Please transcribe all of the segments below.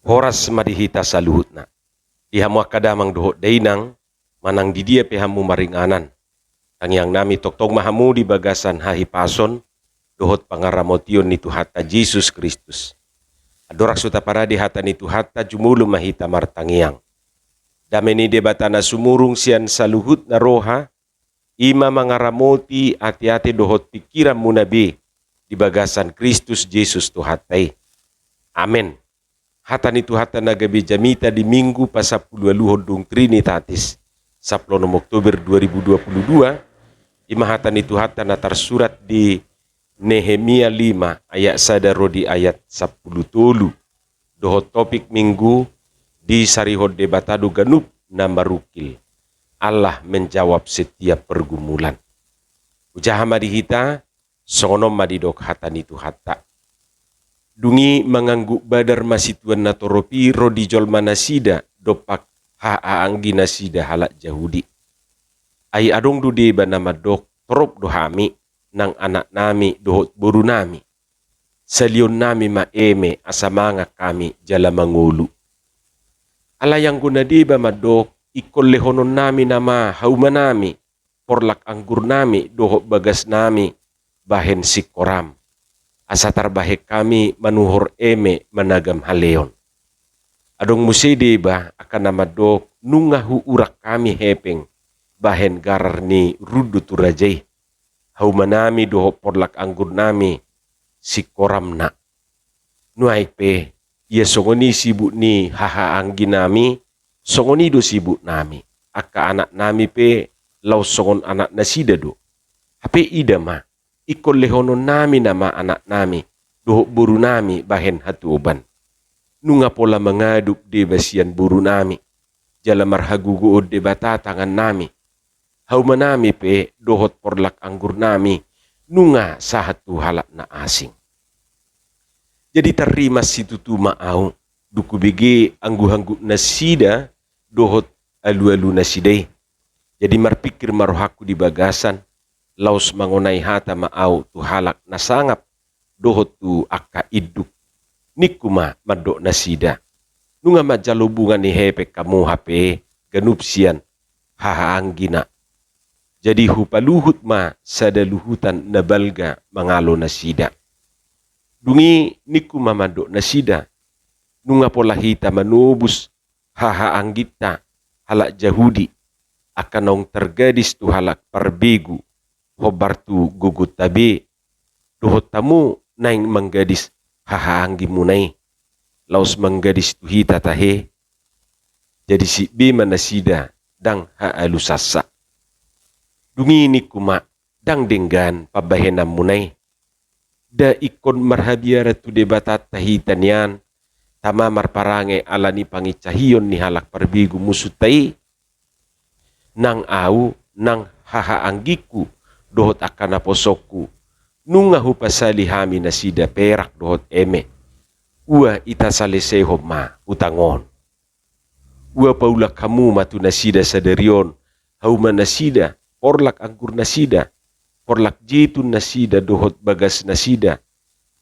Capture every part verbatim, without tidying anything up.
Horas ma di hita saluhutna. Di hamu angka damang dohot dainang, manang di dia pe hamu maringanan, tangiang nami tongtong ma hamu di bagasan hahipason dohot pangaramotion ni Tuhanta Jesus Kristus. Andorang so taparade hata ni Tuhanta, jumolo ma hita martangiang. Dame ni Debata na sumurung sian saluhutna roha, i ma mangaramoti ateate dohot pingkiranmuna be di bagasan Kristus Jesus Tuhanta i. Amen. Hata ni Tuhanta na gabe jamita di Minggu pasampuluualuhon dung Trinitatis, sampulu onom Oktober dua ribu dua puluh dua, i ma hata ni Tuhanta na tarsurat di Nehemia lima ayat sada ro di ayat sampulu tolu, dohot topik Minggu: Disarihon Debata do ganup na marungkil, Allah menjawab setiap pergumulan. Hujaha ma di hita, songon on ma didok hata ni Tuhanta. Dung i mangangguk badar ma situan natorop i ro di jolma nasida dompak hahaanggi nasida halak Jahudi. Ai adong do deba na mandok, torop do hami, nang anaknami dohot borunami. Salionnami ma eme asa mangan hami jala mangolu. Alai anggo na deba mandok, ingkon lehononnami nama haumanami, porlak anggurnami dohot bagasnami bahen singkoram, asa tarbahen hami manuhor eme managam haleon. Adong muse deba angka na mandok, nunga huurak hami hepeng bahen garar ni rundu tu raja i, haumanami dohot porlak anggurnami singkoramna. Nuaeng pe, ia songon i sibuk ni hahaangginami, songon i do sibuknami. Angka anaknami pe laos songon anak nasida do. Hape ida ma, ingkon lehononnami nama anaknami dohot borunami bahen hatuoban. Nunga pola mangadup deba sian borunami, jala marhagogoon Debata tangannami. Haumanami pe dohot porlak anggurnami nunga sahat tu halak na asing. Jadi tarrimas situtu ma ahu, dung hubege angguk-angguk nasida dohot alu-alu nasida i. Jadi marpingkir ma rohangku di bagasan, laos mangonai hata ma ahu tu halak na sangap dohot tu angka induk. Ningku ma mandok nasida, nunga manjalo bunga ni hepeng hamu hape ganup sian hahaanggina. Jadi hupaluhut ma sada luhutan na balga mangalo nasida. Dung i ningku ma mandok nasida, nunga pola hita manobus hahaangginta halak Jahudi, angka naung targadis tu halak parbegu, hombar tu gogonta be, dohot hamu naeng manggadis hahaanggimuna i, laos manggadis tu hita tahe. Jadi sip be ma nasida, ndang haalusansa. Dung i ningku ma, ndang denggan pambahenanmuna i. Nda ingkon marhabiaran tu Debatanta hita nian, tama marparange ala ni pangincahion ni halak parbegu musunta i? Nang ahu, nang hahaanggingku, dohot angka naposongku, nunga hupasali hami nasida perak dohot eme. Ua ita salesehon ma utang on. Ua paulak hamu ma tu nasida sadari on, hauma nasida, porlak anggur nasida, porlak jetun nasida dohot bagas nasida,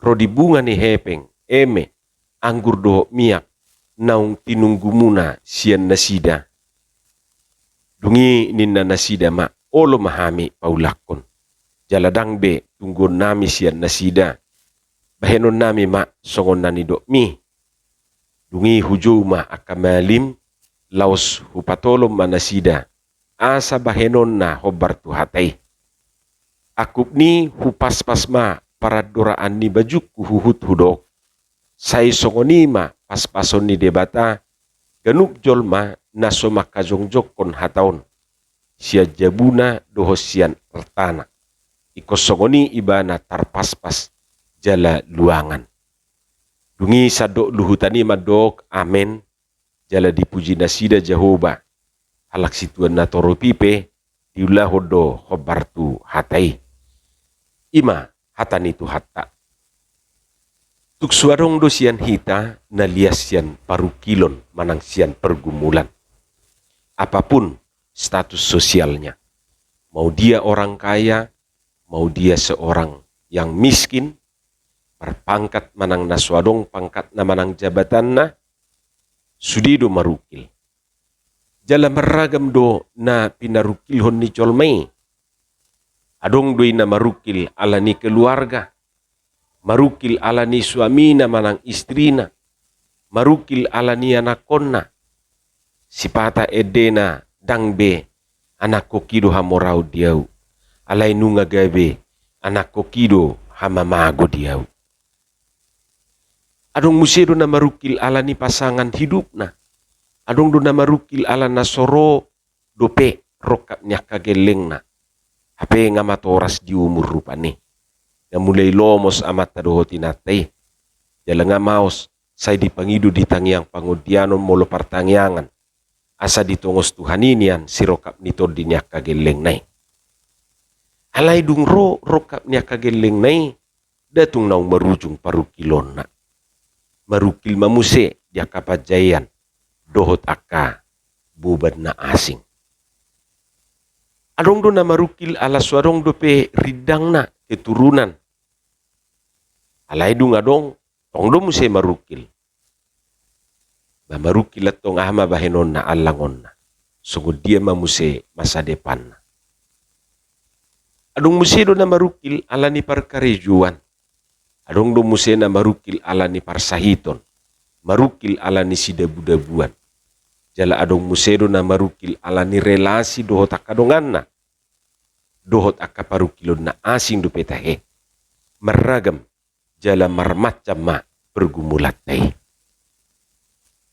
ro di bunga ni hepeng, eme, anggur dohot miak, naung tinunggumuna sian nasida. Dung i ninna nasida ma, olo ma hami paulakkon. Jala ndang be tungguonnami sian nasida. Bahenonnami ma songon na nidokmi. Dung i hujou ma angka malim, laos hupatolon ma nasida, asa bahenonna hombar tu hata i. Angkup ni hupaspas ma parandoraan ni bajungku huhut hudok, sai songon i ma paspason ni Debata ganup jolma na so mangkajongjongkon hata on, sian jabuna dohot sian artana. Ingkon songon i ibana tarpaspas jala luangan. Dung i sandok luhutan i mandok, amen, jala dipuji nasida Jahowa. Halak situan natorop i pe diulahon do hombar tu hata i. I ma hata ni Tuhanta. Tung so adong do sian hita na lias sian parungkilon manang sian pergumulan. Apapun status sosialnya. Mau dia orang kaya, mau dia seorang yang miskin, marpangkat manang na so adong pangkatna manang jabatanna, sude do marungkil. Jala marragam do na pinarungkilhon ni jolma i. Adong do i na marungkil ala ni keluarga, marungkil ala ni suamina manang istrina, marungkil ala ni anakkonna. Sipata endena ndang be anakkongki do hamoraon di ahu, alai nunga gabe anakkongki do hamamago di ahu. Adong muse do na marungkil ala ni pasangan hidupna. Adong do na marungkil ala na so ro dope rongkap ni angka gellengna. Hape nga matoras di umur rupani. Nga mulai lomos amanta dohot inanta i. Jala nga maos sai dipangido di tangiang pangondianon molo partangiangan. Asa ditongos Tuhan i nian sirongkap ni tondi ni angka gellengna i. Alai dung ro rongkap ni angka gellengna i, nda tung naung marujung parungkilonna. Marungkil ma muse di angka panjaian dohot angka boban na asing. Adong do na marungkil ala so adong dope rindangna keturunan. Alai dung adong, tong do muse marungkil. Ba marungkil antong aha ma bahenonna, allangonna. Songon dia ma muse masa depanna. Adong muse do na marungkil ala ni parkarejoan. Adong do muse na marungkil ala ni parsahiton. Marungkil ala ni sidabudabuan. Jala adong muse do na marungkil ala ni relasi dohot angka donganna. Dohot angka parungkilon na asing dope tahe. Marragam jala marmacam ma pergumulanta i.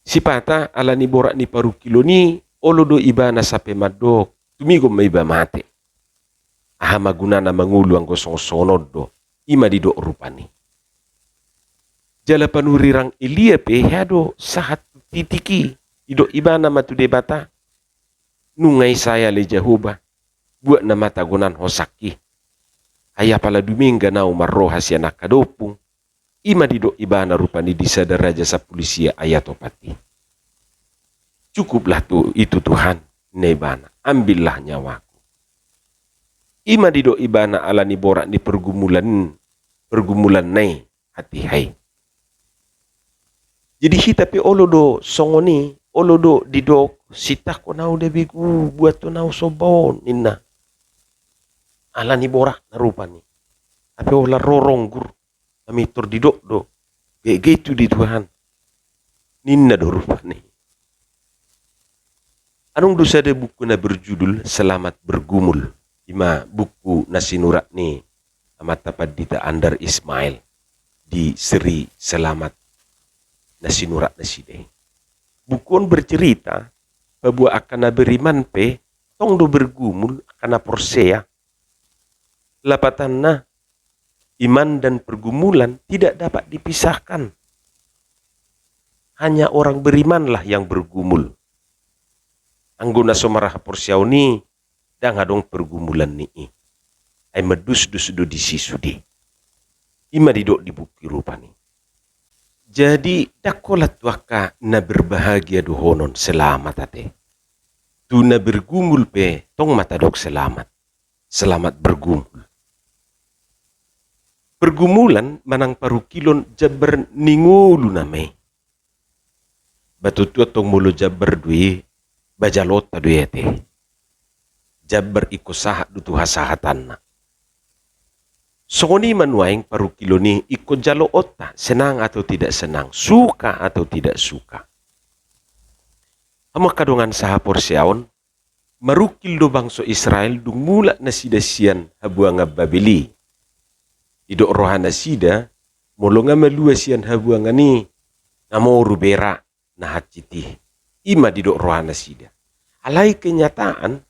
Sipata ala ni borat ni parungkilon i, olo do ibana sampe mandok, tumigon ma iba mate. Aha ma gunana mangolu anggo songon-songon on do, i ma didok rupani. Jala panurirang Elia pe hea do sahat tu titik i, didok ibana ma tu Debata, nunga i sai ale Jahowa, buat nama tagonan ho sangki. Ai apala dumenggan au marroha sian angka dompung. I ma didok ibana rupani di sada Raja sampulu sia ayat opat i. Cukuplah tu itu Tuhan, ninna ibana, ambillah nyawaku. I ma didok ibana ala ni borat ni pergumulan, pergumulanna i hatiha i. Jadi hita pe olo do songon i, olo do didok, sintangkon au da begu, buathon au somba on, ninna. Ala ni boratna rupani. Hape holan ro ronggur, na pintor didok do, gege tu di Tuhan, ninna do rupani. Adong do sada buku na berjudul Selamat Bergumul. I ma buku na sinurat ni amanta Pandita Andar Ismail di seri Selamat na sinurat nasida i. Buku on bercerita, paboa angka na beriman pe tong do bergumul, angka na porsea. Lapatanna, iman dan pergumulan tidak dapat dipisahkan. Hanya orang berimanlah yang bergumul. Anggo na so marhaporseaon i, ndang adong pergumulan ni i. Ai mandusdus do disi sude. I ma didok di buku i rupani. Jadi, ndang holan tu angka na berbahagia dohonon selamat ate. Tu na bergumul pe tong ma tadok selamat. Selamat bergumul. Pergumulan manang parungkilon jambar ni ngolu nama i. Ba tontu antong molo jambar do i, ba jaloonta do i ate. Jambar ingkon sahat do tu hasahatanna. Songon i ma nuaeng parungkilon i ingkon jaloonta, senang atau tidak senang, suka atau tidak suka. Hamu angka dongan sahaporseaon, marungkil do bangso Israel dung mulak nasida sian habuangan Babel i. Didok rohanasida, molo nga malua sian habuangan i, nga moru be ra na hansit i. I ma didok rohanasida. Alai kenyataan,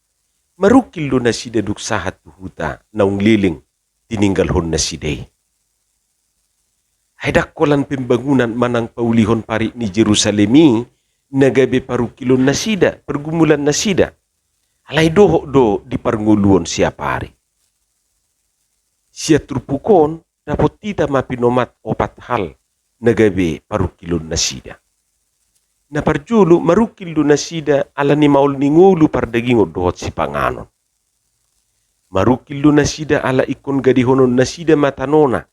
marungkil do nasida dung sahat tu huta naung leleng tininggalhon nasida i. Ai ndang holan pembangunan manang paulihon parik ni Jerusalem i na gabe parungkilon nasida, pergumulan nasida. Alai dohot do di parngoluon siapari. Sian turpuk on, dapot hita ma pinomat opat hal na gabe parungkilon nasida. Na parjolo, marungkil do nasida ala ni maol ni ngolu pardagingon dohot sipanganon. Marungkil do nasida ala ingkon gadehonon nasida ma tanona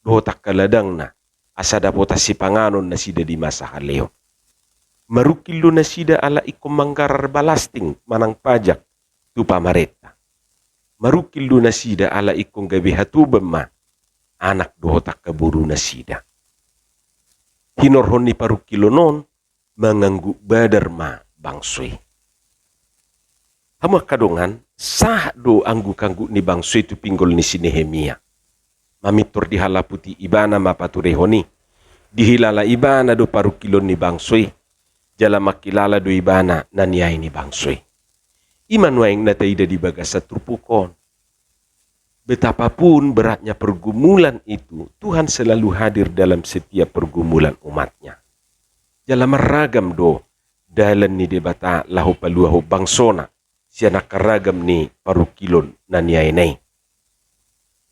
dohot angka ladangna, asa dapotan sipanganon nasida di masa haleon. Marungkil do nasida ala ingkon manggarar balasting manang pajak tu pamarenta. Marungkil do nasida ala ingkon gabe hatoban ma anak dohot angka boru nasida. Hinorhon ni parungkilon on, mangangguk badar ma bangso i. Hamu angka dongan, sahat do angguk-angguk ni bangso i tu pinggol ni si Nehemia. Mamintor dihalaputi ibana ma paturehon i. Dihilala ibana do parungkilon ni bangso i, jala mangkilala do ibana na niae ni bangso i. I ma nuaeng na taida di bagasan turpuk on. Betapapun beratnya pergumulan itu, Tuhan selalu hadir dalam setiap pergumulan umat-Nya. Jala marragam do dalan ni Debata laho paluahon bangsona sian angka ragam ni parungkilon na niaena i.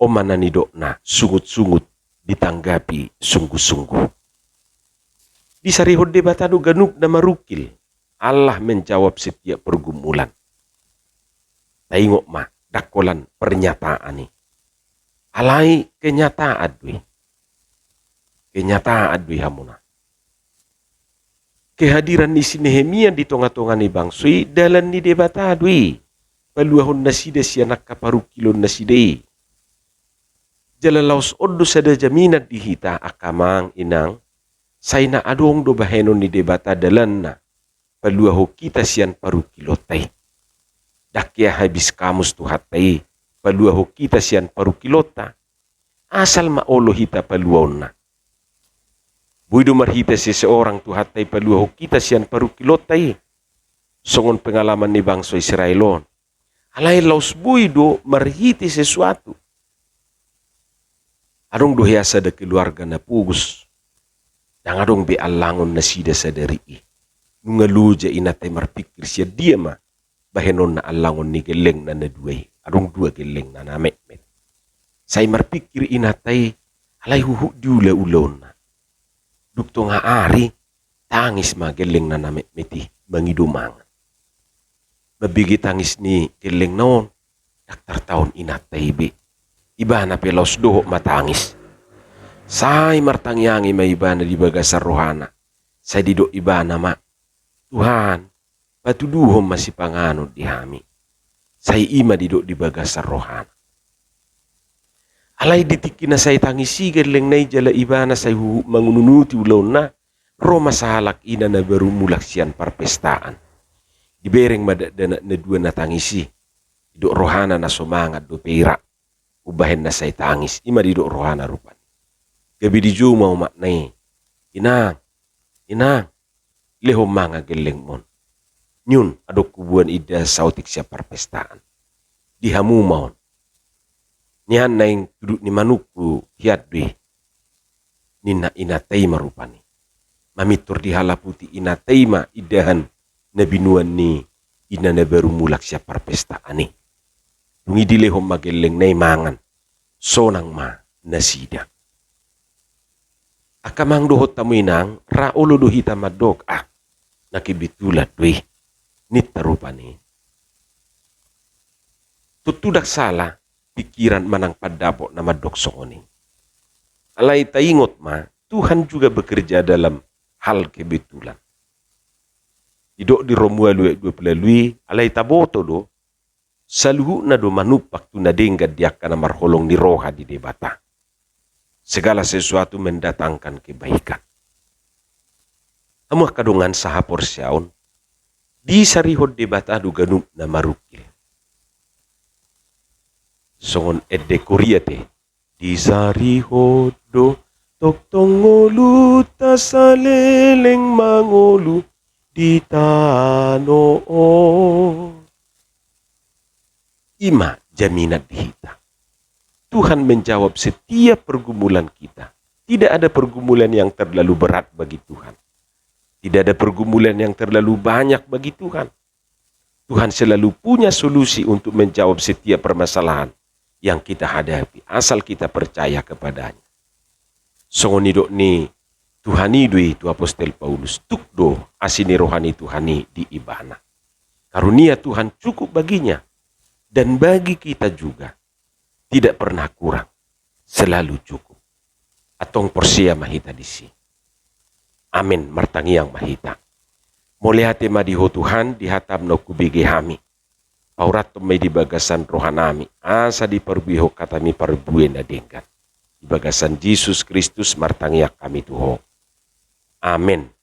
On ma na nidokna, sungut-sungut ditanggapi sungguh-sungguh. Disarihon Debata do ganup na marungkil. Allah menjawab setiap pergumulan. Taingot ma, ndang holan pernyataan i. Alai kenyataan do i. Kenyataan do i hamuna. Kehadiran ni si Nehemia di tonga-tonga ni bangso i, dalan ni Debata do i paluahon nasida sian angka parungkilon nasida i. Jala laos on do sada jaminan di hita angka amang inang, sai na adong do bahenon ni Debata dalanna paluahon hita sian parungkilonta i. Ndang hea habis kamus Tuhanta i paluahon hita sian parungkilonta. Asal ma olo hita paluaonna. Boi do marhite seseorang Tuhanta i paluahon hita sian parungkilonta i. Songon pengalaman ni bangso Israel on. Alai laos boi do marhite sesuatu. Adong do hea sada keluarga na pogos. Ndang adong be allangon nasida sadari i. Nunga loja inanta i marpingkir sian dia ma bahenonna allangon ni gellengna na dua i. Adong dua gellengna na metmet. Sai marpingkir inanta i, alai huhut diula ulaonna. Dung tonga ari, tangis ma gellengna na metmet i mangido mangan. Mambege tangis ni gellengna on, ndang tartaon inanta i be. Ibana pe laos dohot ma tangis. Sai martangiangi ma ibana di bagasan rohana. Sai didok ibana ma, Tuhan, patuduhon ma sipanganon di hami. Sai i ma didok di bagasan rohana. Alai di tingki na sai tangis i gellengna i jala ibana sai huhut mangunuti ulaonna, ro ma sahalak ina na baru mulak sian parpestaan. Dibereng ma dakdanak na dua na tangis i. Didok rohana na so mangan dope i ra. Umbahen na sai tangis, i ma didok rohana rupani. Gabe dijou ma omakna i. Inang, inang, lehon mangan gellengmon. Nion adong huboan indahan saotik sian parpestaan. Di hamu ma on. Nian naeng tuduk ni manukku hian do i. Ninna inanta i ma rupani. Mamintor dihalaputi inanta i ma indahan na binuan ni ina na baru mulak sian parpestaan i. Dung i dilehon ma gellengna i mangan. Sonang ma nasida. Angka amang dohot hamu inang, ra olo do hita mandok, ah, na kebetulan do i, ninta rupani. Tontu ndang sala pikiran manang pandapot na mandok songon i. Alai taingot ma, Tuhan juga bekerja dalam hal kebetulan. Didok di Rom ualu ayat dua pulu ualu i, alai taboto do, saluhutna do manumpak tu na denggan di angka na marholong ni roha di Debata. Segala sesuatu mendatangkan kebaikan. Hamu angka dongan sahaporseaon, disarihon Debata do ganup na marungkil. Songon ende Korea te, disarihon do tongtong ngolunta saleleng mangolu di tano on. I ma jaminan di hita. Tuhan menjawab setiap pergumulan kita. Tidak ada pergumulan yang terlalu berat bagi Tuhan. Tidak ada pergumulan yang terlalu banyak bagi Tuhan. Tuhan selalu punya solusi untuk menjawab setiap permasalahan yang kita hadapi, asal kita percaya kepada-Nya. Songon nidok ni Tuhan i do i tu Apostel Paulus, tuk do asi ni roha ni Tuhan i di ibana. Karunia Tuhan cukup baginya, dan bagi kita juga tidak pernah kurang, selalu cukup. Antong porsea ma hita disi. Amen, martangiang ma hita. Mauliate ma di Ho Tuhan, di hataM naung hubege hami. Paurathon ma i di bagasan rohanami, asa diparbuehon hatami parbue na denggan. Di bagasan Jesus Kristus martangiang hami tu Ho. Amen.